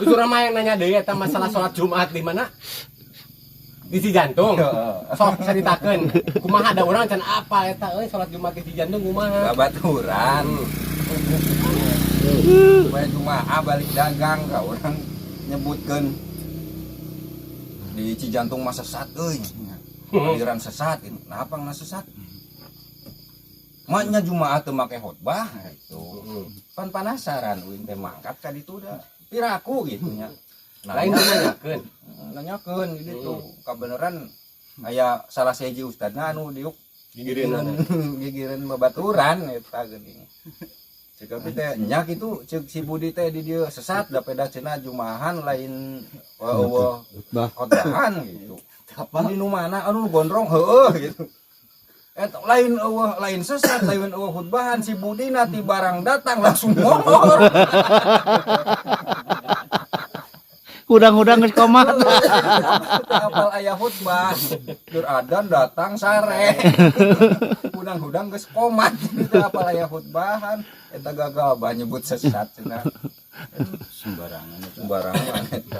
Urang mah yang nanya deui eta masalah sholat Jumat di mana? Di Cijantung. Sok caritakeun. Kumaha, ada urang can apal eta euy, sholat Jumat di Cijantung kumaha? Babaturan. Supaya Jumaah balik dagang ka urang nyebutkeun di Cijantung mah sesat euy. Aliran sesat gitu. Nah, apa nggak sesat? Maknya Jumaah teu make khotbah gitu. Pan penasaran uing teh, mangkat ka ditu da. Piraku gitu nya. Lain teu nanyakeun. Nanyakeun gitu. Kabeneran aya salah sahiji ustadna anu diuk Gigireun. Gigireun babaturan eta geuning. Cek abi teh nya kitu, cek si Budi teh di dieu sesat da peda cenah jumahan lain eueuh Khotbah. Khotbahan gitu. Di nu mana anu gondrong, heueuh gitu. Eta lain eueuh, lain sesat, lain eueuh khutbahan, si Budi nanti barang datang langsung molor. Hudang-hudang geus komat. Teu apal aya khutbah. Keur adan datang sare. Hudang-hudang geus komat, teu apal aya khutbahan. Eta gagal bah nyebut sesat cenah. Sembarangan eta. Sembarangan eta.